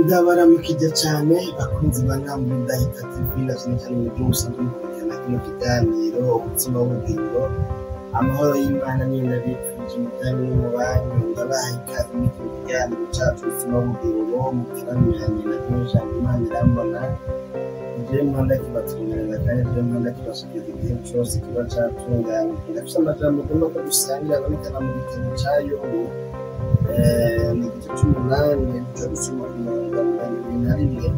Ndabaramukije cane bakunzi ba Ntambwe Ndahita TV, na cane cane mwebwe musanzwe mukurikirana kino kiganiro Umutsima w'Ubugingo. Amahoro y'Imana niyo ndabipfuje mu byanyu no mu banyu. Ndabaha ikaze muri kino kiganiro cacu Umutsima w'Ubugingo, mutaramiranye na kino jambo Imana irambona. Jewe mpanda kibatunganiriza kandi jewe mpanda kibashikiriza igihe cose kiba catunganijwe. Ndafise amajambo agomba ko dusangira abonekana mu gitabo ca Yobu, ni igice c'umunani, duca dusoma ku murongo wa 21,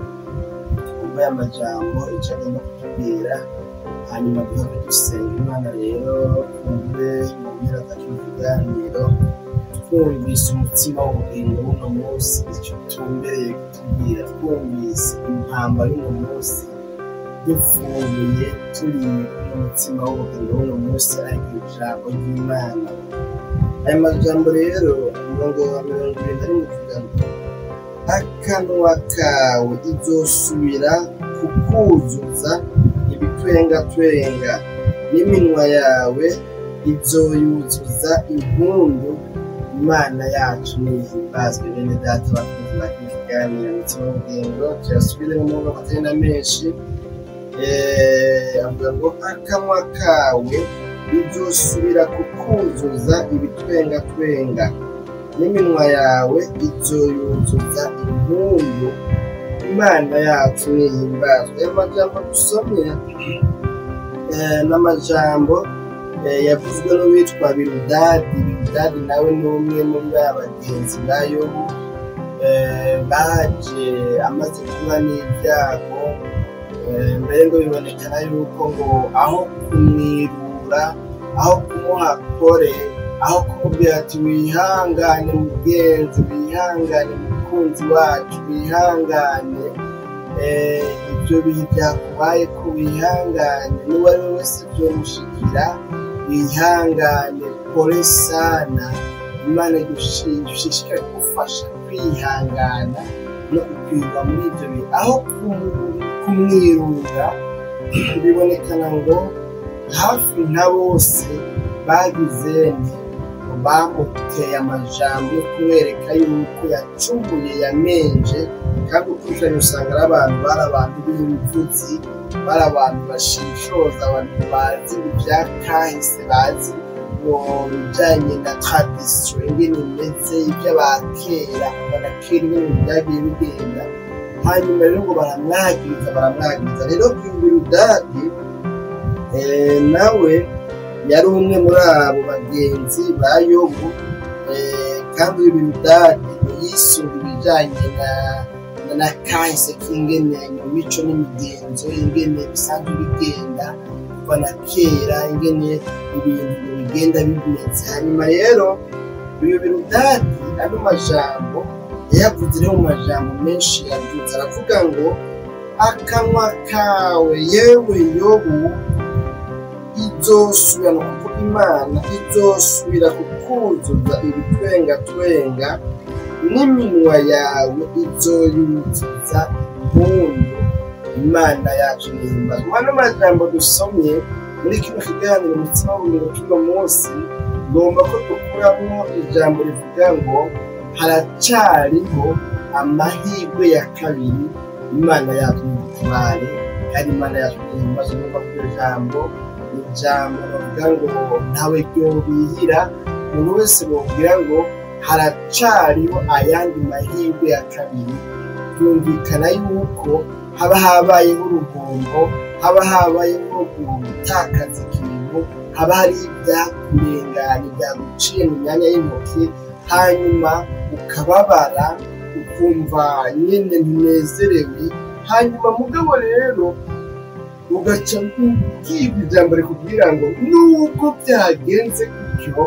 twumve aya majambo ico agomba kutubwira, hanyuma duhave dusenga Imana. Rero twumve mu mpera za kino kiganiro twumvise umutsima w'ubugingo w'uno munsi ico utumbereye kutubwira, twumvise impamba y'uno munsi, dufunguye turiye uno mutsima w'ubugingo w'uno munsi, ariko ijambo ry'Imana. Aya majambo rero, umurongo wa 21 uvuga ngo: "Akanwa kawe izosubira kukuzuza ibitwengatwenga, n'iminwa yawe izoyuzuza impundu. Imana yacu nihimbazwe." Bene data bakunzi ba kino kiganiro Umutsima w'Ubugingo, tuyasubiremo mu atari na menshi. Avuga ngo: "Akanwa kawe izosubira kukuzuza ibitwengatwenga, n'iminwa yawe izoyuzuza impundu. Imana yacu nihimbazwe." Ayo majambo dusomye n'amajambo yavuzwe n'uwitwa Biludadi. Biludadi nawe ni umwe muri ba bagenzi ba Yobu, baje amaze kuba n'ibyago. Mbere ngo bibonekana yuko ngo aho kumwirura, aho kumuha kore, aho kumubwira ati: "Wihangane mugenzi, wihangane mukunzi wacu, wihangane, ibyo bihe byakubaye ko wihangane, n'uwo ari we wese byomushikira, wihangane, pole sana, Imana igushishikare kugufasha kwihangana no kukwirwa muri ibyo bihe." Aho kumwirura, bibonekana ngo hafi nka bose bagize bamuteye amajambo yo kumwereka yuko yacumuye, yamenje. Kandi ukurikiranye usanga ari abantu, bari abantu b'imvuzi, bari abantu bashishoza, abantu bazi ibya kahise, bazi ngo ibijyanye na tradition ingene imeze, iby'abakera kuva na kera ingene byagiye bigenda. Hanyuma rero ngo baramwagiriza, baramwagiriza. Rero Biludadi nawe yari umwe muri abo bagenzi ba Yobu, kandi uyu Biludadi yisunga ibijyanye na kahise k'ingene mu mico n'imigenzo, ingene bisanzwe bigenda kuva na kera, ingene ibintu bigenda bimeze. Hanyuma rero uyu Biludadi ano majambo yayavuze rero mu majambo menshi yavuze, aravuga ngo: "Akanwa kawe, yewe Yobu, izosubira", ni ukuvuga Imana, "izosubira kukuzuza ibitwengatwenga, n'iminwa yawe izoyuzuza impundu. Imana yacu nihimbazwe." Ano majambo dusomye muri kino kiganiro Umutsima w'Ubugingo cy'uno munsi, ngomba ko dukuramo ijambo rivuga ngo haracariho amahirwe ya kabiri. Imana yacu nidutabare kandi Imana yacu nihimbazwe. Numva ko iryo jambo ni ijambo bavuga ngo ntawe ryobihira. Umuntu wese bobwira ngo haracariho ayandi mahirwe ya kabiri, byumvikana yuko haba habayeho uruhombo, haba habayeho gutakaza ikintu, haba hari ibyakurenganye, byaguciye mu myanya y'intoki, hanyuma ukababara, ukumva nyine ntunezerewe. Hanyuma mugabo rero ugaca ubwirwa ijambo rikubwira ngo nubwo byagenze gutyo,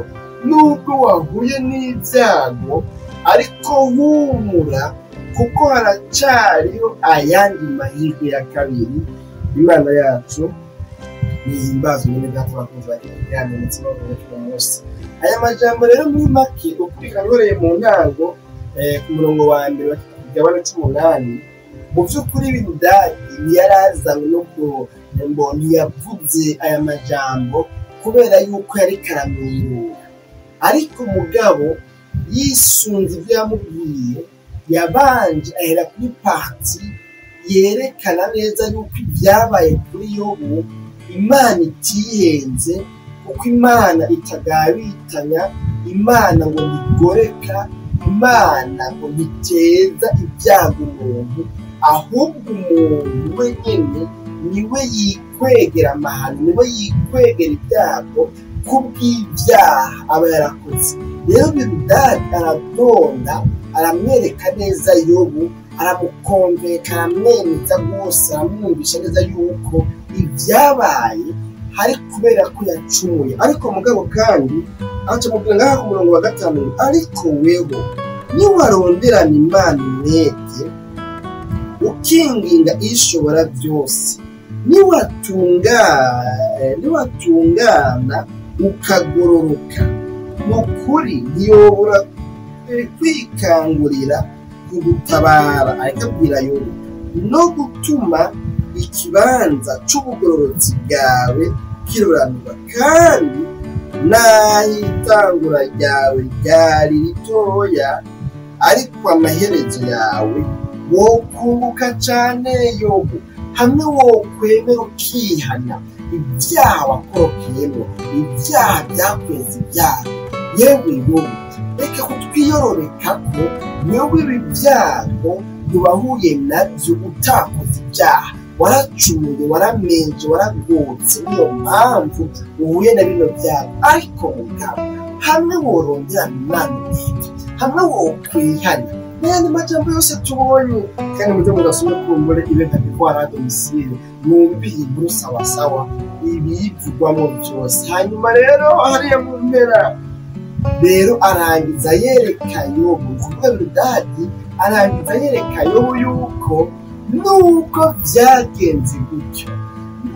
nubwo wahuye n'ibyago, ariko humura, kuko haracyariho ayandi mahirwe ya kabiri. Imana yacu nihimbazwe. Nyine data bakunze bakiganira ndetse bavuga cy'uno munsi, aya majambo rero muri make ukurikirana uhereye mu ntango, ku murongo wa mbere wa kigabane c'umunani, mu by'ukuri Biludadi ntiyarazanywe no ku ngo ntiyavuze aya majambo kubera yuko yari karamwirura, ariko mugabo yisunze ibyo yamubwiye. Yabanje ahera kuri partie yerekana neza yuko ibyabaye kuri Yobu Imana itihenze, kuko Imana itagabitanya, Imana ngo ntigoreka, Imana ngo ntiteza ibyago umuntu, ahubwo umuntu wenyine niwe yikwegera amahano, niwe yikwegera ibyago kubw'ibyaha aba yarakoze. Rero Biludadi aradonda, aramwereka neza Yobu, aramukonveka, aramwemeza rwose, aramwumvisha neza yuko ibyabaye hari kubera ko yacumuye. Ariko mugabo kandi acamubwira ngaha ku murongo wa 5, ariko weho niwaronderana Imana umwete, ukinginga ishobora byose, niwatungana ukagororoka, nukuri ntiyobora kwikangurira kugutabara. Ariko abwira Yobu no gutuma ikibanza c'ubugororotsi bwawe kiroranirwa, kandi n'aho itangura ryawe ryari ritoya, ariko amaherezo yawe wokunguka cane. Yobu, hamwe wokwemera ukihana ibyaha wakorokeyemo, ibyaha byakweza ibyaha, yewe Yobu, reka kutwiyororeka ko wewe ibi byago ntiwahuye nabyo utakoze ibyaha, waracumuye, waramenje, waragotse, niyo mpamvu uhuye na bino byago. Ariko mugabo hamwe worondera Imana umwete, hamwe wokwihana n'ayandi majambo yose tubonye, kandi muze mudasubire kumbure ibe nka devoir à domicile, mwumve iyi nkuru sawasawa ibiyivugwamo byose. Hanyuma rero hariya mu mpera rero arangiza yereka Yobu, kuvuga Biludadi arangiza yereka Yobu yuko nubwo byagenze gutyo,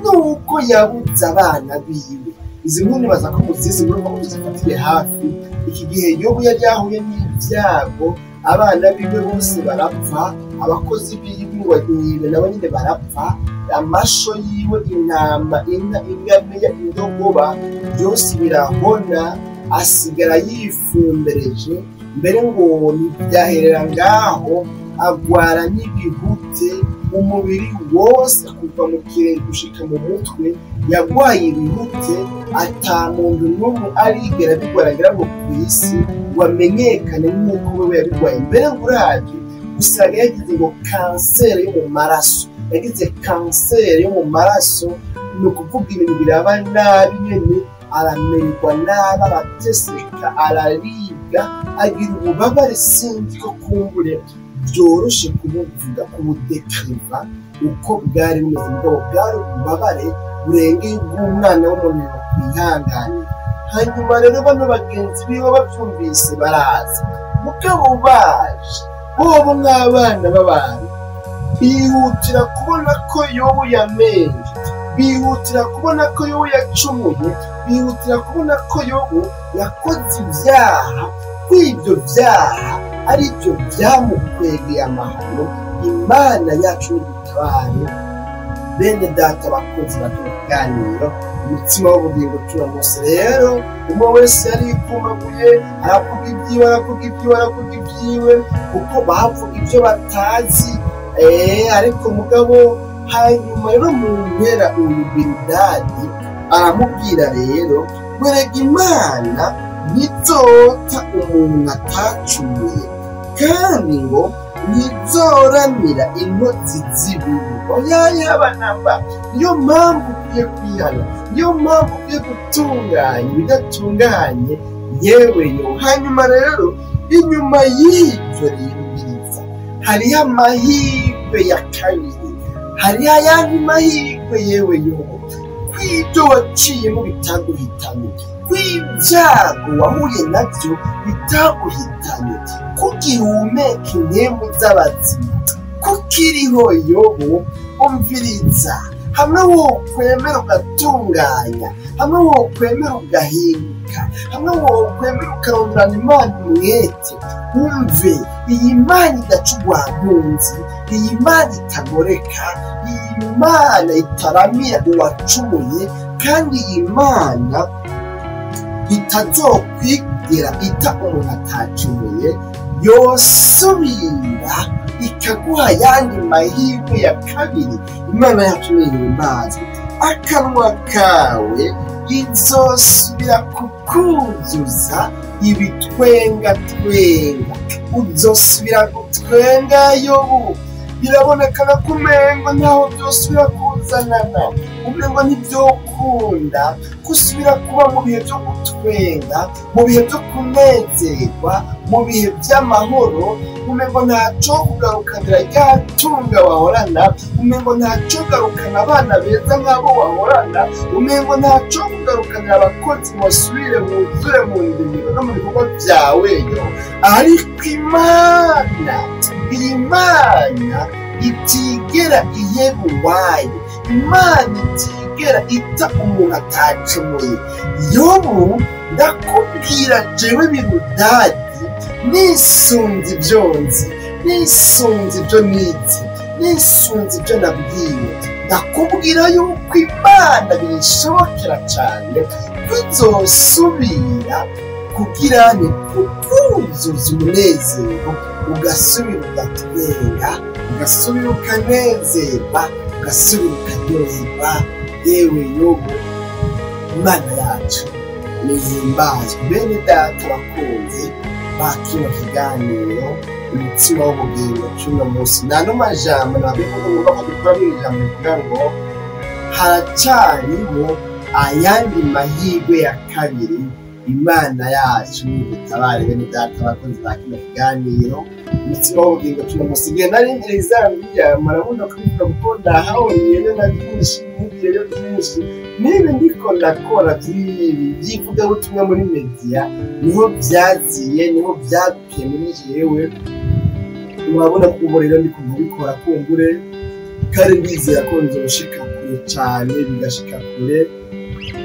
nuko yabuze abana biwe. Izi nkuru nibaza ko muzizi, muri ko muzifatiye hafi. Iki gihe Yobu yari yahuye n'ibyago, abana biwe bose barapfa, abakozi biwe niwe nabo nyine barapfa, amasho yiwe, intama, inka, ingamiya, indogoba, byose birahona, asigara yifumbereje. Mbere ngo ntibyaherera ngaho, agwara n'ibihute umubiri wose, kuva mu kirenge gushika mu mutwe yagwaye ibihute. Ata muntu n'umwe arigera abigwara ngo ku isi wamenyekane nk'uko wewe yabigwaye. Mbere ngo uravye usanga yagize ngo kanseri yo mu maraso, yagize kanseri yo mu maraso, ni ukuvuga ibintu biraba nabi nyene, aramererwa nabi, arateseka, araribwa, agira ububabare. Sinzi ko kumbure byoroshe kubuvuga, kubudekiriva uko bwari bumeze, mugabo bwari ububabare burengeye ubw'umwana w'umuntu yakwihanganira. Hanyuma rero bano bagenzi biwe babyumvise baraza, mugabo baje bobo nk'abana b'abantu bihutira kubona ko Yobu yamenje, bihutira kubona ko Yobu yacumuye, bihutira kubona ko Yobu yakoze ibyaha, ko ibyo byaha ari byo byamukwegeye amahano. Imana yacu n'idutabare. Bene data bakunzi bato kiganiro umutsima w'ubugingo turamutse, rero umwe wese yarikumaguye, aravuga ibyiwe, aravuga ibyiwe, aravuga ibyiwe, kuko bavuga ibyo batazi. Ariko mugabo hanyuma rero mu mpera uyu Biludadi aramubwira rero, werega Imana ntizota umuntu atacumuye, kandi ngo ntizoramira inkozi z'ibibi. Oya, yabanamba, niyo mpamvu ukwiye kwihana, niyo mpamvu ukwiye gutunganya ibidatunganye, yewe yo. Hanyuma rero inyuma y'ibyo rero biriza hariho amahirwe ya kabiri, hariho ayandi mahirwe, yewe yo, kw'ibyo waciyemo bitaguhitanye, kw'ibyago wahuye nabyo bitaguhitanye, kugihumeka impemu z'abazima, kukiriho. Yobu, umviriza, hamwe wokwemera ugatunganya, hamwe wokwemera ugahinduka, hamwe wokwemera ukaronderana Imana umwete, wumve iyi Mana idaca urwankunzi, iyi Mana itagoreka, iyi Mana itaramira uwacumuye, kandi iyi Mana itazokwigera ita umuntu atacumuye. Yosubira ikaguha ayandi mahirwe ya kabiri. Imana yacu nihimbazwe. Akanwa kawe izosubira kukuzuza ibitwenga twenga, uzosubira gutwenga. Yobu birabonekana ko umengo ntaho byosubira kuzanana, umengo ntibyokunda gusubira kuba mu bihe byo gutwenga, mu bihe byo kunezerwa, mu bihe by'amahoro. Umengo ntaco kugarukanira rya tunga wahorana, umengo ntaco kugarukana abana beza nk'abo wahorana, umengo ntaco kugarukanira abakozi basubire buzure mu ndimiro no mu bikorwa byawe yo. Ariko Imana, Imana itigera iheba uwayo, Imana itigera ita umuntu atacumuye. Yobu ndakubwira jewe Birudadi, nisunze ibyo nzi, nisunze ibyo nize, nisunze ibyo nabwiwe, ndakubwira yuko Imana bishobokera cyane ko izosubira kugira ni kukuzuza umunezero, ugasubira ugatwenga, ugasubira ukanezerwa, ugasubira ukaryoherwa. Yewe Yobu, Imana yacu nihimbazwe. Bene data bakunze ba kino kiganiro umutsima w'ubugingo cy'uno munsi, nano majambo nabwo ngomba ko dukora mu ijambo rivuga ngo haracariho ayandi mahirwe ya kabiri. Imana yacu nidutabare. Bene data bakunze ba kino kiganiro umutsima w'ubugingo cy'uno munsi, igihe nari ngiri Zambiya murabona kubivuga kuko ndahabonyeyo na byinshi, nigiyeyo byinshi, niba ndiko ndakora by'ibi by'ivugabutumwa muri media, niho byaziye, niho byadukiye muri jewe. Murabona ko ubu rero ndiko ndabikora kumbure, kandi ndizera ko nzoshika kure cyane, bigashika kure,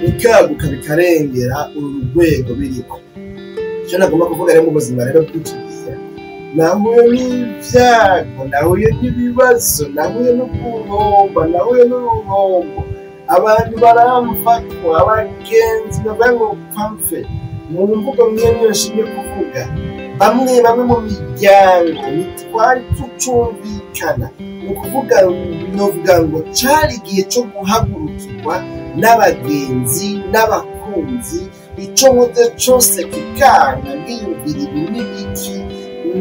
bikaguka, bikarengera uru rwego biriko. Icyo nagomba kuvuga rero mu buzima rero bw'iki gihe, nahuye n'ibyago, nahuye n'ibibazo, nahuye no guhomba, nahuye n'uruhombo, abantu baramfatwa, abagenzi bavuga ngo pamfe mu mvugo mwe niyo nshimye kuvuga, bamwe bamwe mu miryango ntitwari tucumvikana. Ni ukuvuga novuga ngo cari igihe cyo guhagurukirwa n'abagenzi n'abakunzi, ico nkoze cose kikanga, ngiyumvira ibi n'ibiki,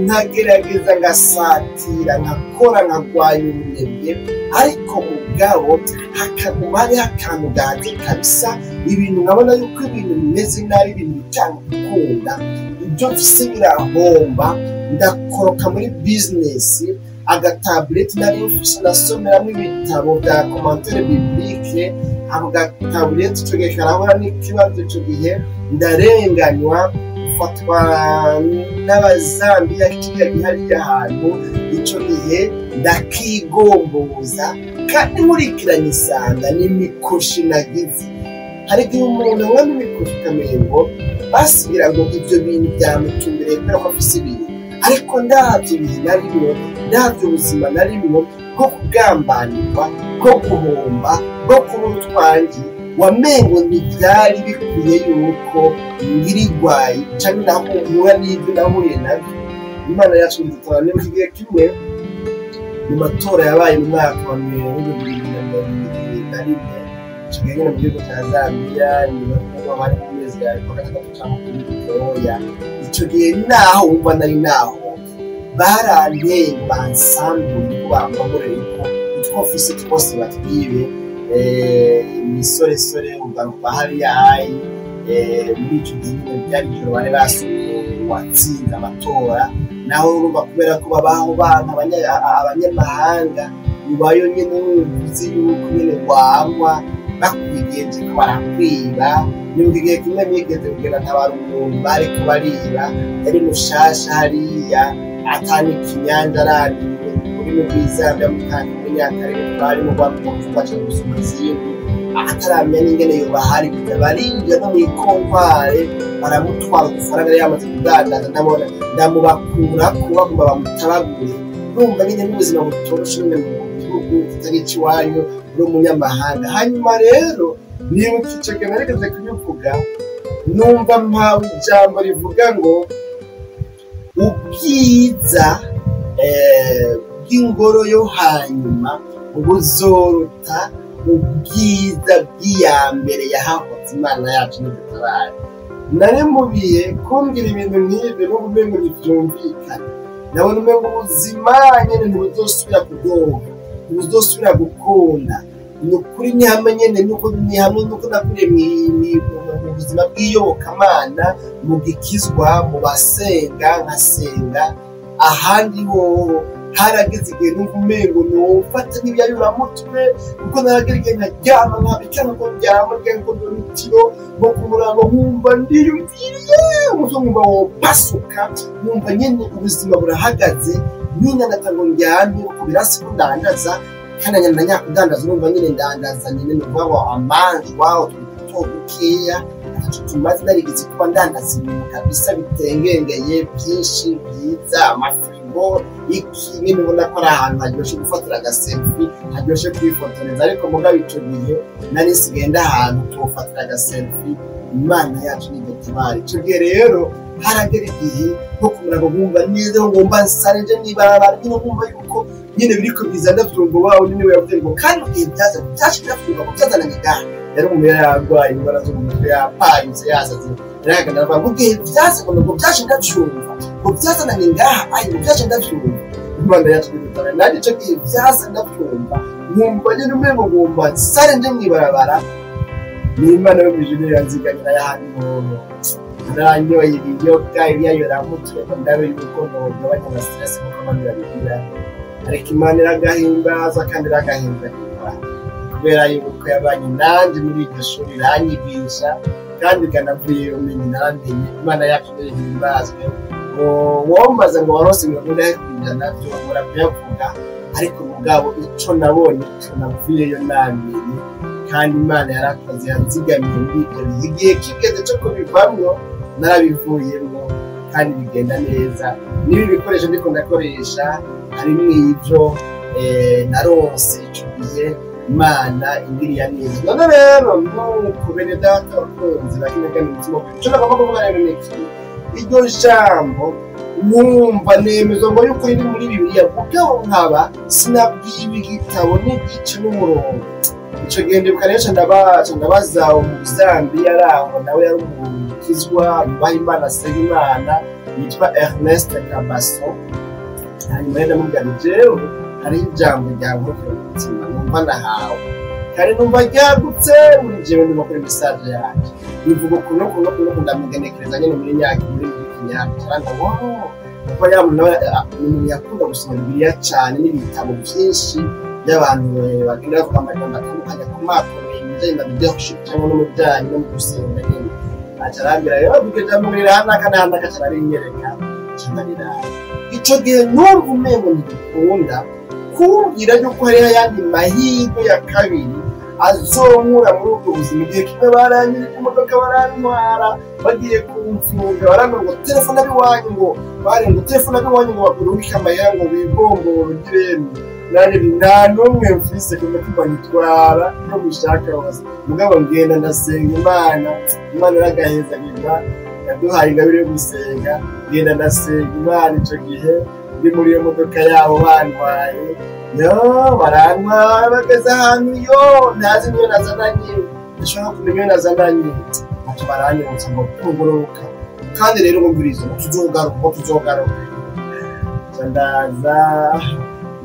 nkagerageza ngasatira, nkakora, nkagwanya ubunebwe, ariko mugabo hakaguma hariho akantu gahanze kabisa. Ibintu nkabona yuko ibintu bimeze nabi, ibintu bitanga gukunda, ibyo mfise birahomba, ndakoroka muri bizinesi. Agatabureti nari mfise nasomeramo ibitabo bya commentaire biblique, ako gatabureti ico gihe karahura n'ikibazo. Ico gihe ndarenganywa, mfatwa n'Abazambiya kiriya gihe hariya hantu. Ico gihe ndakigomboza, kandi nkurikiranye isanga n'imikoshi nagize. Hari igihe umuntu abona imikoshi ukamengo basubira ngo ibyo bintu byamutumbereye kubera ko afise ibintu, ariko ndavyo ibihe narimwo, ndavyo ubuzima narimwo bwo kugambanirwa, bwo guhomba, bwo kubura utwangi, wamengo ntibyari bikwiye yuko ngirigwayi canke nahura n'ibyo nahuye nabyo. Imana yacu idutabara. Niba igihe kimwe mu matora yabaye mu mwaka wa 2021, ico gihe nyene mu gihugu ca Zambiya, niba bari mu mezi ya kwa gatandatu canke kuri gitoya, ico gihe naho wumva nari naho baranteye bansambure ko bambamurere ko utwo mfise twose batwibe. Imisoresore ugaruka hariya hayi muri ico gihe nyene byari ijoro bari basubiye uwatsinze amatora, naho urumva kubera ko babaho bana abanyamahanga ubayo nyene uzi yuko nyene wangwa bakwigenje ko barakwiba. Nibuka igihe kimwe nigeze kugenda ntabara umuntu bariko bariba, yari mushasha hariya, atani ikinyanja arandiriwe ururimi rw'Izambiya mutanga umunyakarere twarimo rwakubaca gusoma izindi, ataramenya n'ingene yobahaririza, barinjira no mw'ikontware baramutwara udufaranga yari yamaze kudandaza. Ndabona ndamubakurako bagomba bamutabagure. Urumva nyine n'ubuzima butoroshe nyine mu gihugu kitari icy'iwanyu, uri umunyamahanga. Hanyuma rero nibuka ico gihe narigeze kubivuga, numva mpawe ijambo rivuga ngo Ubwiza bw'ingoro yo hanyuma buzoruta ubwiza bw'iya mbere yahahoze. Imana yacu ntidutabare. Nari mu bihe kumbwira ibintu nk'ibyo n'ubu umengo ntibyumvikana. Ndabona umengo ubuzima nyene ntibuzosubira kuryoha, ntibuzosubira gukunda. Ni ukuri, ni hamwe nyene nuko ni hamwe nuko nakuriye mu buzima bw'iyobokamana, mu gikizwa, mu basenga, nkasenga. Ahandi hoho harageze igihe numva umengo nofata n'ibyayuramutwe, kuko naragera igihe nkaryama, nkabikanga ko ndyama ndyama ko ndora nko ku murango, nkumva ndiyumviriye umutwe, nkumva wopasuka, nkumva nyene ubuzima burahagaze nyine. Ndata ngo ndyame ku birasi ko ndandaza, kandi nyina nyakudandaza, urumva nyine ndandaza nyine, ni ukuvuga ngo amanjwa utuntu duto dukeya ataco tumaze. Narigeze kuba ndandaza ibintu kabisa bitengengeye byinshi byiza, amafirigo, iki nyine, ubona ko ari ahantu haryoshe gufatira agaselfie, haryoshe kwifotoreza. Ariko mugabo ico gihe nari nsigaye ndi ahantu tuwofatira agaselfie. Imana yacu nidutabare. Ico gihe rero haragera igihe nko kumura ngo nkumva neza, ngo ngomba nsare nje mw'ibarabara nyine, nkumva yuko nyine biriko biza, ndavyumva. Wawe nyine yavuze ngo kandi igihe byaza byaje, ndavyumva ngo byazananye ngaha. Yari umuntu yari yarwaye indwara zo mu mutwe, yapayutse, yasaze. Yarahagana aravuga ngo igihe byaza ngo byaje, ndavyumva ngo byazananye ngaha, ayi, ngo byaje, ndavyumva. Imana yacu nidutabare. Nanjye ico gihe byaza, ndavyumva, nkumva nyine umengo ngomba nsare nje mw'ibarabara. Ni Imana yo mw'ijuru yanzigamira y'ahandi muntu. Naranyoye ibiyoga, ibiyayoramutwe, ngo ndabe yuko nogabanya amastress nkuko abandi babigira. Ariko Imana iragahimbaza kandi iragahimbagirwa, kubera yuko yabanye nanjye muri iryo shuri, iranyigisha, kandi ikanavuye umenye naramenye. Imana yacu nihimbazwe. Wombaza ngo waronse 40% byobora kuyavuga, ariko mugabo ico nabonye, ico navuyeyo namenye, kandi Imana yarakoze, yanzigamiye muri ibyo bihe. Igihe kigeze cyo kubivamwo, narabivuyemwo kandi bigenda neza. N'ibi bikoresho ndiko ndakoresha harimwo ivyo naronse ico gihe Imana ingiriya neza. None rero nuko, bene data bakunzi bakinagana umutima, ico nagomba kuvuga rero ni iki: iryo jambo nkumva nemezwa ngo yuko riri muri Bibiliya, mugabo nkaba sinabwiwe igitabo n'igice n'umurongo. Ico gihe ndibuka rero ndabaza umuzambiya ari aho, nawe yari umukizwa yubaha Imana, asenga Imana, yitwa Ernest Kabaso. Hanyuma rero ndamubwira nti: "Jewe hariho ijambo ryankurikira mu mutima, numva nahawe kandi numva ryagutse muri jewe, ndimo kuri message yanjye bivuga ukuntu ukuntu ukuntu." Ndamugenekereza nyine muri nyaki muri kinyarwanda, aranga ngo kuko yari umuntu nawe ni umuntu yakunda gusoma Bibiliya cyane n'ibitabo byinshi by'abantu bagenda bavuga amajambo atandukanye akomakomeye mu bijyanye na leadership cyangwa no mu bijyanye no mu gusenga nyine. Aca arambwira rero iryo jambo riri aha n'aka n'aha n'aka, aca arinyereka, aca ndariraha. Ico gihe numva umengo ntigikunda kumbwira yuko hariho ayandi mahirwe ya kabiri azonkura muri ubwo buzima. Igihe kimwe baranyirika imodoka, barantwara, bagiye kumfunga, barambwira ngo telefone abiwanyu, ngo bari ngo telefone abiwanyu, ngo bagurungike amahera, ngo bigombore ugirene. Nanje nta n'umwe mfise ku mutima, nitwara no gushaka hose. Mugabo ngenda ndasenga Imana, Imana iragahezagirwa, yaduhaye ingabire yo gusenga. Ngenda ndasenga Imana ico gihe ndi muri iyo modoka yabo bantwaye, yo barantwara bageze ahantu yo ntazi niyo nazananye, ndashobora kumenya iyo nazananye. Ati baranyibutsa ngo kuguruka, kandi rero bumviriza ngo tuzogaruka, ngo tuzogaruka. Nca ndaza.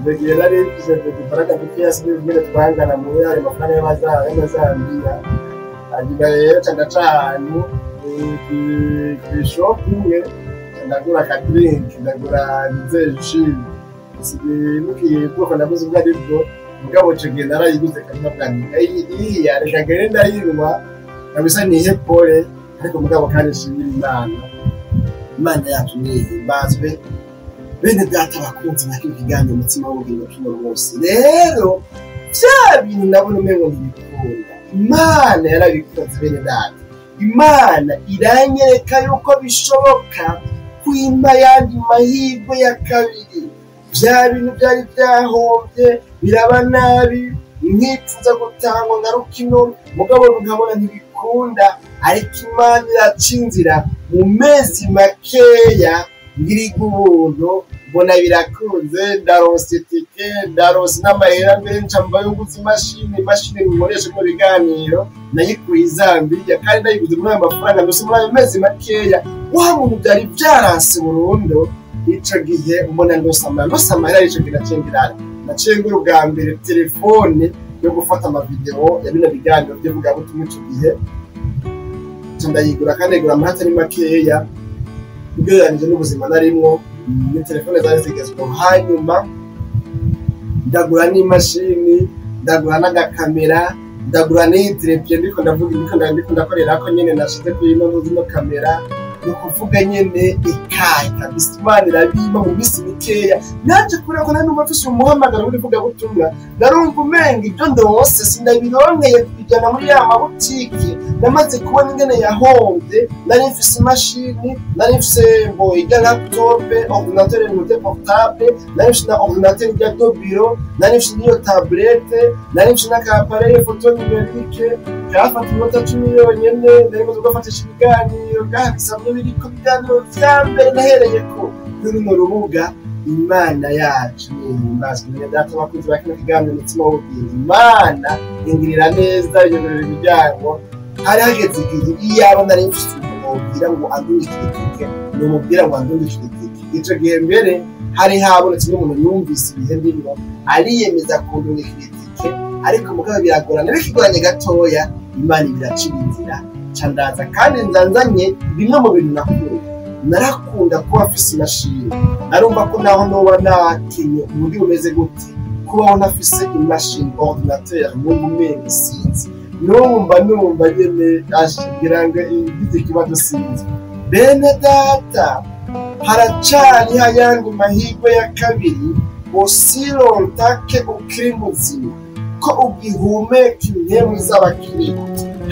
Icyo gihe nari mfise udufaranga dukeya, sinzi ingene twangana muri ayo mafaranga y'amazambiya. Hanyuma rero nca ndaca ahantu kw'ishopu imwe, nca ndagura akadrink, ndagura jus. Sinibukiye ubwoko naguze ubwo ari bwo, mugabo ico gihe narayiguze kandi ndavuga nti: "Iriya reka ngende ndayinywa kabisa, nihe pole." Ariko mugabo kandi nshimira Imana. Imana yacu nihimbazwe. Bene data bakunzi ba kino kiganiro Umutima w'Ubugingo cy'uno munsi, rero vya bintu nabona umengo ntibikunda, Imana yarabikoze. Bene data, Imana iranyereka yuko bishoboka kwima ayandi mahirwe ya kabiri. Vya bintu byari byahombye, biraba nabi, nkipfuza gutangwa ngaruka ino, mugabo nkabona ntibikunda. Ariko Imana iraca inzira mu mezi makeya. Ngiriga ubuntu mbona birakunze, ndaronse itike, ndaronse n'amahera, mbere nca mbayo nguze imashini nkoresha mu biganiro, nayikuye i Zambia kandi ndayiguze muri ayo mafaranga ndose muri ayo mezi makeya. Wa muntu byari byaranse burundu. Ico gihe mbona ndose amahera, ico gihe naciye ngura ubwa mbere telefone yo gufata amavideo ya bino biganiro by'ivugabutumwa. Ico gihe ndayigura kandi igura amahera atari makeya ugereranije n'ubuzima narimwo, ni telefone zari zigezweho. Hanyuma ndagura n'imashini, ndagura n'agakamera, ndagura n'iyi trépied ndiko ndavuga, ndiko ndakorerako nyene, nashize kuri ino kamera. Ni ukuvuga nyene ikaye kabisa, Imana irabimpa mu minsi mikeya. Naje kubera ko nari numva mfise umuhamagaro w'ivugabutumwa, narumva umenga ibyo ndonse sindabironkeye kubijana muri ya mabutike namaze kubona ingene yahombye. Nari mfise imashini, nari mfise ngo ijya laptop, ordinateur note portable, nari mfise na ordinateur ijya de bureau, nari mfise n'iyo tablette, nari mfise n'aka photo numérique kafata iminota 10 yonyene, nari maze kugafatisha ibiganiro gabisamye biriko ibiganiro vya mbere nahereye ko kuri runo rubuga. Imana yacu nihimbazwe. Mwene data, abakunzi ba kino kiganiro Umutsima w'Ubugingo, Imana ingirira neza, yugurura imiryango. Hari hageze igihe iyaba nari mfise umuntu wobwira ngo andungikire itike, nomubwira ngo andungikire itike. Ico gihe mbere hari habonetse n'umuntu yumvise ibihe ndimwo, ariyemeza kundungikira itike, ariko mugabo biragorana, bikigoranye gatoya Imana ibiracira inzira, ca ndaza kandi nzanzanye bimwe mu bintu nakunda. Narakunda kuba mfise imashini, narumva ko naho noba nakinye uburyo bumeze gute, kubaho ntafise imashini ordinateur numva umenga sinzi, numva nyene ngira ngo igize ikibazo sinzi. Bene data, haracariho ayandi mahirwe ya kabiri. Osirontake ukiri muzima, ko ugihumeka impemu z'abakiriho,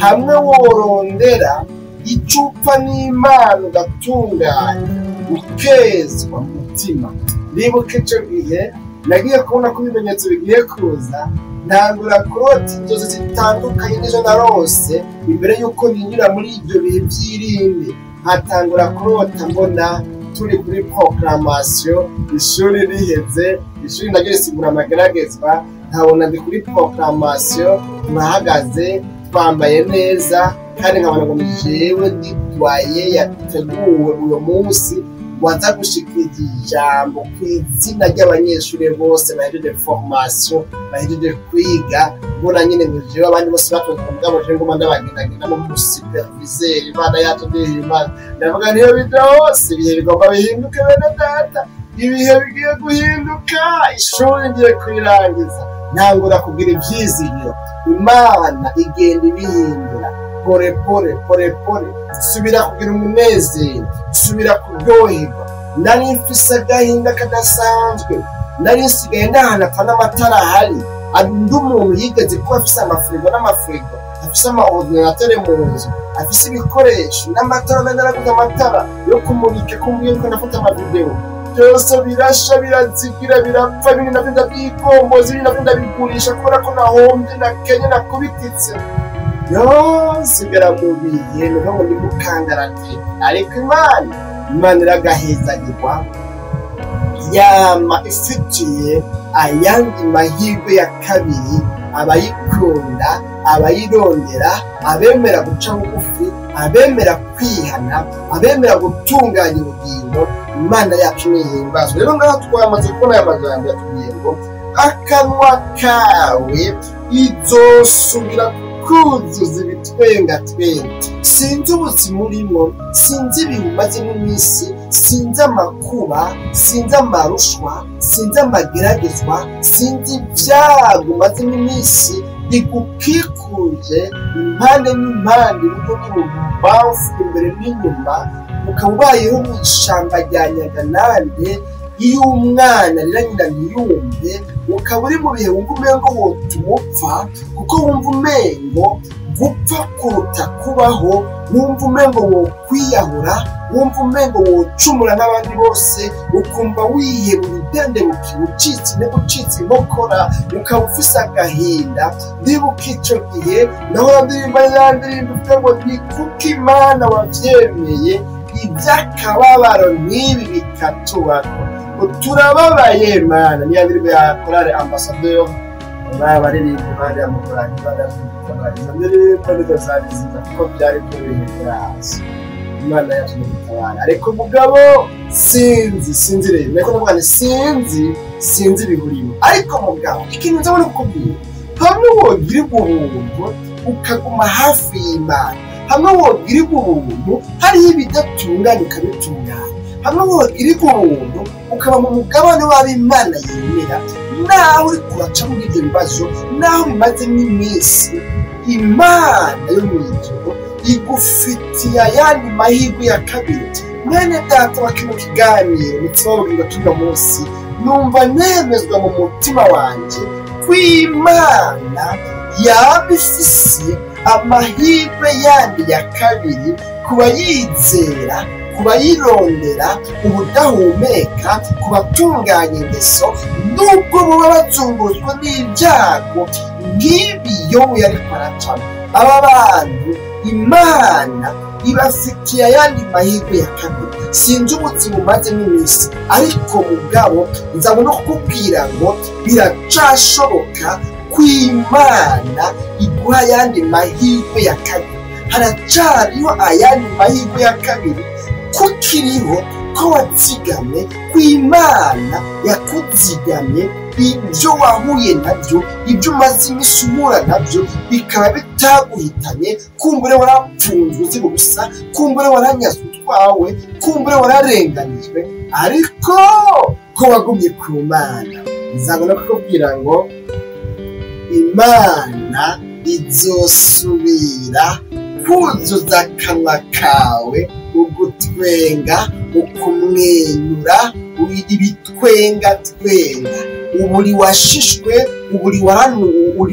hamwe worondera icupa n'Imana ugatunganya, ukezwa mu mutima. Ndibuka ico gihe nagiye kubona ko ibimenyetso bigiye kuza, ntangura kurota inzozi zitandukanye n'izo narose imbere y'uko ninjira muri ibyo bihe by'irinde. Nkatangura kurota mbona turi kuri proclamation, ishuri riheze, ishuri naryo risigura amageragezwa. Nkabona ndi kuri proclamation, turahagaze twambaye neza, kandi nkabona ngo ni jewe nditwaye yateguwe uyo munsi waza gushikiriza ijambo ku izina ry'abanyeshuri bose bahejeje formation, bahejeje kwiga. Mbona nyine ngo jewe abandi bose batonze, mugabo jewe ngoma ndabagendagenda mu superviseur. Imana yacu ndihimana, ndavuga niyo bija hose, ibihe bigomba bihinduke. Bene data, ibihe bigiye guhinduka, ishuri ngiye kurirangiza. Ntangura kugira ivyizigiro, Imana igenda ibihindura pore pore pore pore, subira kugira umunezero, subira kuryoherwa. Nari mfise agahinda kadasanzwe, nari nsigaye ndahantu ata n'amatara ahari. Undi umuntu yigeze kuba afise amafirigo n'amafirigo, afise ama ordinateur mu nzu, afise ibikoresho n'amatara, nari naraguze amatara yo kumurika kumwe ndiko ndafata amavideo, byose birasha, birazigira, birapfa. Ibindi navyo ndavyikomboza, ibindi navyo ndabigurisha kubera ko nahombye, nakenye, nakubititse, yo nsigara mu bihe nuko ngo ndi mukangarate. Ariko Imana iragahezagirwa, yama ifitiye ayandi mahirwe ya kabiri abayikunda, abayirondera, abemera guca bugufi, abemera kwihana, abemera gutunganya ubugingo. Imana yacu nihimbazwe. Rero ngaho twamaze kubona aya majambo yatubwiye ngo akanwa kawe izosubira kuzuza ibitwengatwenga. Sinzi ubuzima urimo, sinzi ibintu umazemo iminsi, sinzi amakuba, sinzi amarushwa, sinzi amageragezwa, sinzi ibyago umazemo iminsi bigukikuje impande n'impande, iburyo n'ibubamfu, imbere n'inyuma, ukaba ubayeho mu ishamba rya Nyaganande, iyo umwana arira nyina ntiyumve, ukaba uri mu bihe wumva umengo wotuma upfa, kuko wumva umengo gupfa kuruta kubaho, wumva umengo wokwiyahura, wumva umengo wocumura nk'abandi bose, ukumva wihebura, udendebukiwe, ucitse intege, ucitse inkokora, ukaba ufise agahinda. Ndibuka ico gihe nahora ndirimba ya ndirimbo ivuga ngo ni kuko Imana wavyemeye. Iby'akababaro nk'ibi bikatubako, turababaye Mana. Niyo ndirimbo ya korale Ambassadeur, baririmbye bari amukoranye, izo ndirimbo nizo zari nziza kuko byari byo bihe byazo. Imana yacu ntidutabara. Ariko mugabo sinzi rero, ariko ndavuga nti sinzi ibihurimo. Ariko mugabo ikintu nzabona kukubwira, hamwe wogirirwa ubuntu ukaguma hafi y'Imana, hamwe wogirirwa ubuntu hariho ibidatunganye ukabitunganya, hamwe wogirirwa ubuntu ukaba mu mugabane w'ab'Imana yemera, naho uri kuraca muri ibyo bibazo, naho bimazemo iminsi, Imana yo mu ijuru igufitiye ayandi mahirwe ya kabiri. Mwene data wa kino kiganiro umutima w'ubugingo tuno munsi, numva nemezwa mu mutima wanjye ko Imana yaba ifise amahirwe yandi ya kabiri ku bayizera, ku bayirondera ubudahumeka, ku batunganya ingeso, nubwo buba bazunguruzwa n'ibyago nk'ibi Yobu yariko aracamo. Aba bantu Imana ibafitiye ayandi mahirwe ya kabiri. Sinzi ubuzima umazemo iminsi, ariko mugabo nzabona kukubwira ngo biracashoboka ko Imana iguha ayandi mahirwe ya kabiri. Haracariho ayandi mahirwe ya kabiri kukiriho, ko wazigamye, ko Imana yakuzigamye, ibyo wahuye nabyo, ibyo umaze iminsi uhura nabyo bikaba bitaguhitanye. Kumbure warapfunzwe uzira ubusa, kumbure waranyazwe utwawe, kumbure wararenganijwe, ariko ko wagumye ku Mana. Nzabona kukubwira ngo Imana izosubira kuzuza akanwa kawe ugutwenga, ukumwenyura, ibitwenga twenga. Uburi washishwe, uburi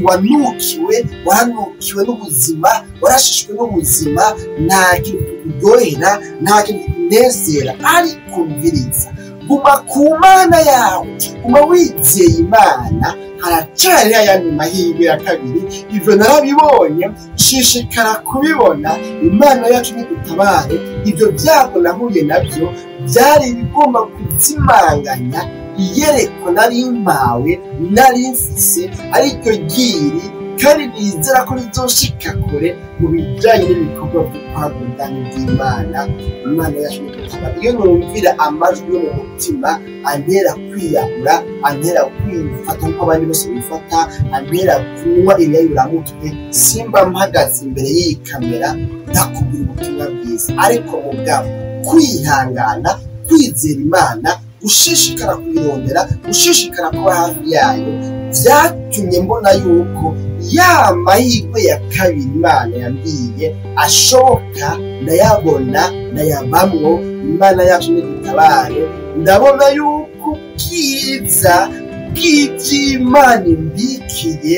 wanukiwe, waranukiwe n'ubuzima, warashishwe n'ubuzima, nta kintu kukuryohera, nta kintu kukunezera. Ariko mviriza, guma ku Mana yawe, guma wizeye Imana, haracariho ayandi mahirwe ya kabiri. Ivyo narabibonye, nshishikara kubibona. Imana yacu nidutabare. Ivyo byago nahuye nabyo byari ibigomba kuzimanganya iyerekwa nari mpawe, nari mfise, ariryo ryiri, kandi nizera ko rizoshika kure mu bijanye n'ibikorwa byo kwagura ubwami bw'Imana. Imana yacu nidutabare. Iyo numvira amajwi yo mu mutima antera kwiyahura, antera kwifata nk'uko abandi bose bifata, antera kunywa ibiyayuramutwe, simba mpagaze imbere y'iyi kamera ndakubwira ubutumwa bwiza. Ariko mugabo kwihangana, kwizera Imana, gushishikara kuyirondera, gushishikara kuba hafi yayo, byatumye mbona yuko ya mahirwe ya kabiri Imana yambwiye ashoboka, ndayabona, ndayabamwo. Imana yacu nidutabare. Ndabona yuko ubwiza bw'iby'Imana imbikiye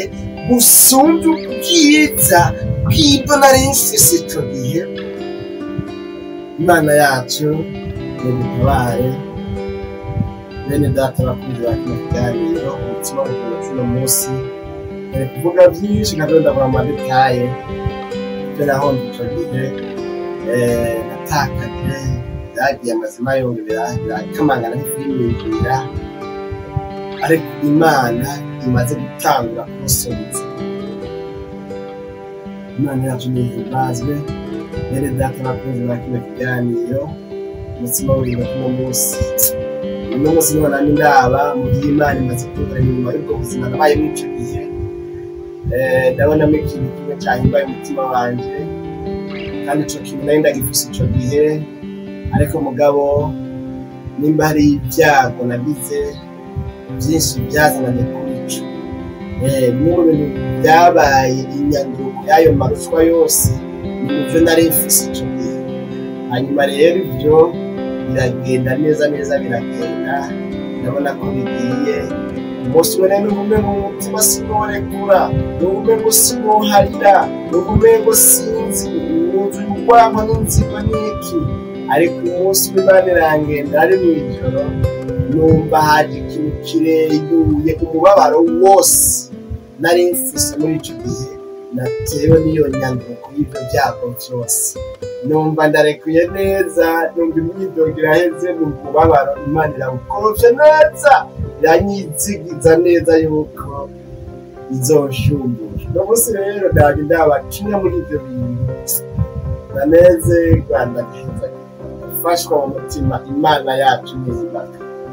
busumba ubwiza bw'ibyo nari mfise ico gihe. Imana yacu nidutabare. Bene data bakunzi ba kino kiganiro umutima w'ubugingo cy'uno munsi, nari kuvuga byinshi nkadondagura amadetaye ibyo nahomvye ico gihe. Natakaje, byagiye amazima yombi birakamangana nk'ifilimi, ariko Imana imaze gutangura kunsubiza. Imana yacu nihimbazwe. Bene data bakunzi ba kino kiganiro umutima w'ubugingo cy'uno munsi, uno munsi niho nari ndaba mu by'Imana imaze kunkorera inyuma y'ubwo buzima nabayemo ico gihe. Ndabonamo ikintu kimwe cyahimbaye umutima wanje, kandi ico kintu nari ndagifise ico gihe. Ariko mugabo nimba hari ibyago nagize byinshi byazananye kuri ico, bimwe mu bintu byabaye inyanduruko y'ayo marushwa yose ni muvyo nari mfise ico gihe. Hanyuma rero ivyo biragenda neza neza, biragenda, ndabona ko bigiye. Umunsi umwe rero numva umengo umutima sinorekura, numva umengo sinoharira, numva umengo sinzi, nuzuye urwanko n'inzigo n'iki. Ariko umunsi w'Imana irangenda ari mw'ijoro, numva haje ikintu kireyuye umubabaro wose nari mfise muri ico gihe. Natewe n'iyo nyandiko y'ibyo byago byose, numva ndarekuye neza, numva imyidogo iraheze, numva umubabaro Imana irawukorofye neza, iranyizigiza neza yuko izoshumbura. Uno munsi rero ndaje ndaba kimwe muri ibyo bintu, ndanezerwa, ndagaheza gufashwa mu mutima. Imana yacu neza.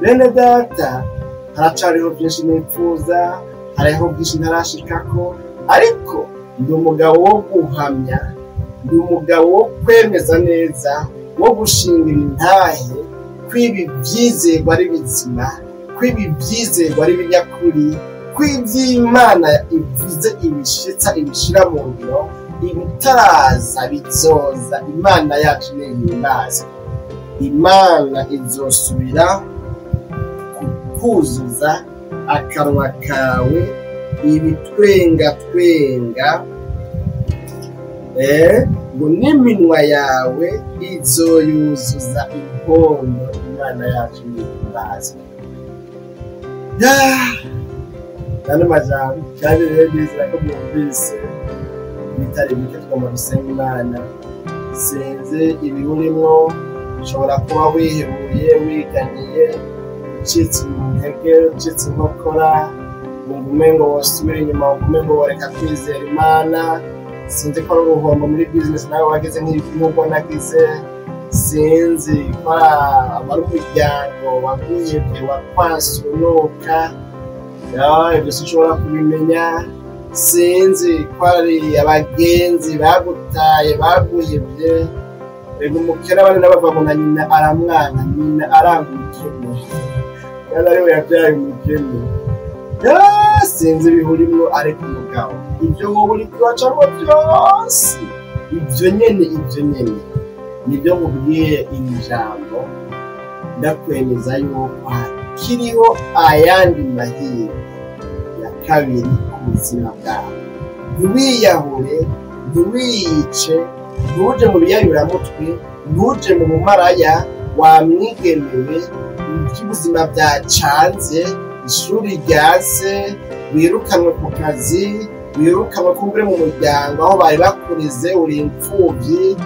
Bene data, haracariho byinshi nipfuza, hariho byinshi ntarashikako, ariko ndi umugabo wo guhamya, ndi umugabo wo kwemeza neza, wo gushingira intahe kw'ibi byizerwa ari bizima, kw'ibi byizerwa ari binyakuri, kw'iby'Imana ivuze ibishitsa ibishira mu ngiro, ibitaraza bizoza. Imana yacu nihimbaza. Imana izosubira kukuzuza akanwa kawe ibitwengatwenga, ngo n'iminwa yawe izoyuzuza impondo. Imana yacu nihimbaza. Nano majambo kandi rero nizera ko mwumvise ibitari bike. Tugomba gusenga Imana. Sinzi ibiwurimwo, ushobora kuba wihebuye, wiganiye, ucitse intege, ucitse inkokora, wumva umengo wosubira inyuma, wumva umengo woreka kwizera Imana. Sinzi ko ari uruhombo muri business nawe wagize nk'ubwo nagize, sinzi ko ari umuryango waguhebye, wakwanse urunuka, ibyo sinshobora kubimenya. Sinzi ko ari abagenzi bagutaye, baguhebye. Rega umukene abandi n'abava ngo na nyina aramwana, nyina aranga umukene kandi ariwe yabyaye umukene. Sinzi ibihurimwo, ariko umugabo ibyo wowe uri kubacamo byose, ibyo nyene, ibyo nyene nibyo nkubwiye. Iri jambo ndakwemeza yuko hakiriho ayandi mahirwe ya kabiri ku buzima bwawe. Ntiwiyahure, ntiwiyice, ntuje mu biyayuramutwe, ntuje mu bumaraya. Wamwigemewe iby'ubuzima byacanze, ishuri ryanse, wirukanwe ku kazi, wirukanwe kumbure mu muryango aho bari bakureze, uri imfubyi,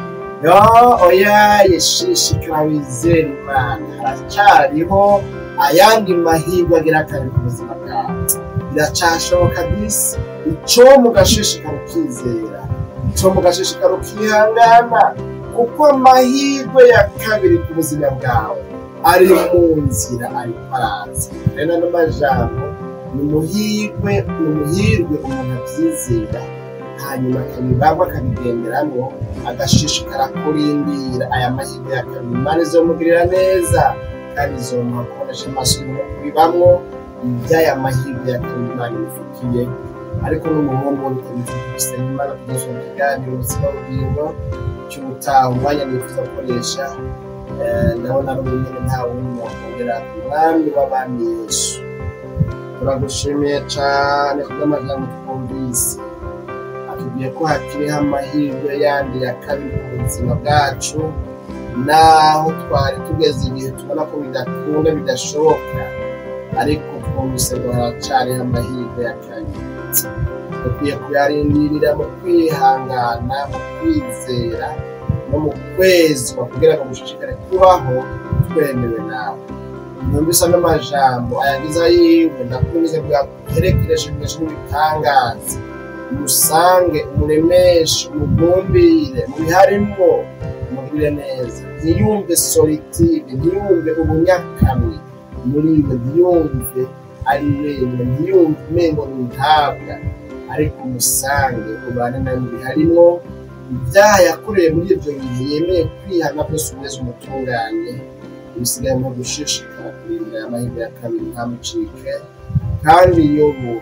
oya, yeshishikara wizera Imana. Haracyariho ayandi mahirwe agira kabiri ku buzima bwawe. Biracashoboka disi ico mugashishikara ukizera, ico mugashishikara ukihangana, kuko amahirwe ya kabiri ku buzima bwawe ari mu nzira, ariko araza. Rero ano majambo ni umuhirwe, ni umuhirwe umuntu abyizera, hanyuma akabibamo, akabigenderamo, agashishikara kurindira aya mahirwe ya kabiri. Imana izomugirira neza kandi izomuha kubonesha amaso no kubibamwo iby'aya mahirwe ya kabiri Imana imufitiye. Ariko n'umuhungu bitabivuga gusenga Imana kugeza mu kiganiro ubuzima bugingo cy'ubutaha. Umwanya nifuza gukoresha, ndabona ari ubunyene, nta wundi wakongera. Umwami w'abami Yesu, turagushimiye cane kubw'amajambo twumvise atubwiye ko hakiriho amahirwe yandi ya kabiri ku buzima bwacu, naho twari tugeze igihe tubona ko bidakunda, bidashoboka, ariko twumvise ngo haracariho amahirwe ya kabiri. Dukwiye kuyarindirira mu kwihangana, mu kwizera no mu kwezwa, kugira ngo dushishikare kubaho twemewe nawe. Numvise ano majambo ayagize ayiwe, ndakomeze kuyaherekeresha ibimenyetso n'ibitangaza. Umusange, umuremeshe, umugumbire mu biharimwo, umugirire neza. Ntiyumve solitude, ntiyumve ubunyakamwe muri we, ntiyumve ari wenyine, ntiyumve umengo ni ntabwa, ariko umusange, ubane nawe mu biharimwo. Ibyaha yakoreye muri ibyo bihe yemeye kwihana byose, umeze umutunganye. Ibisigaye mu gushishikara kurindira amahirwe ya kabiri, ntamucike. Kandi Yobu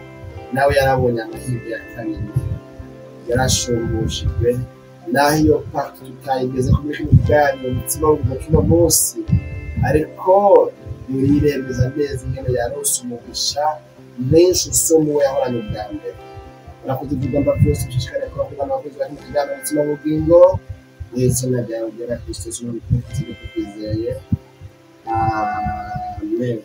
nawe yarabonye amahirwe ya kabiri, yarashumbushijwe. Naho iyo partie tutayigeze kuri kino kiganiro umutsima w'ubugingo kino munsi, ariko yiremeza neza ingene yaronse umugisha menshi usoma uwo yahoranye ubwa mbere. Urakoze ibyo ugomba byose, ushishikare kuba kuba abakozi bari mu kiganiro umutsima w'ubugingo. Mu izina ryawe ryera Kristo Yesu, n'ubutumwa tukwizeye, amen.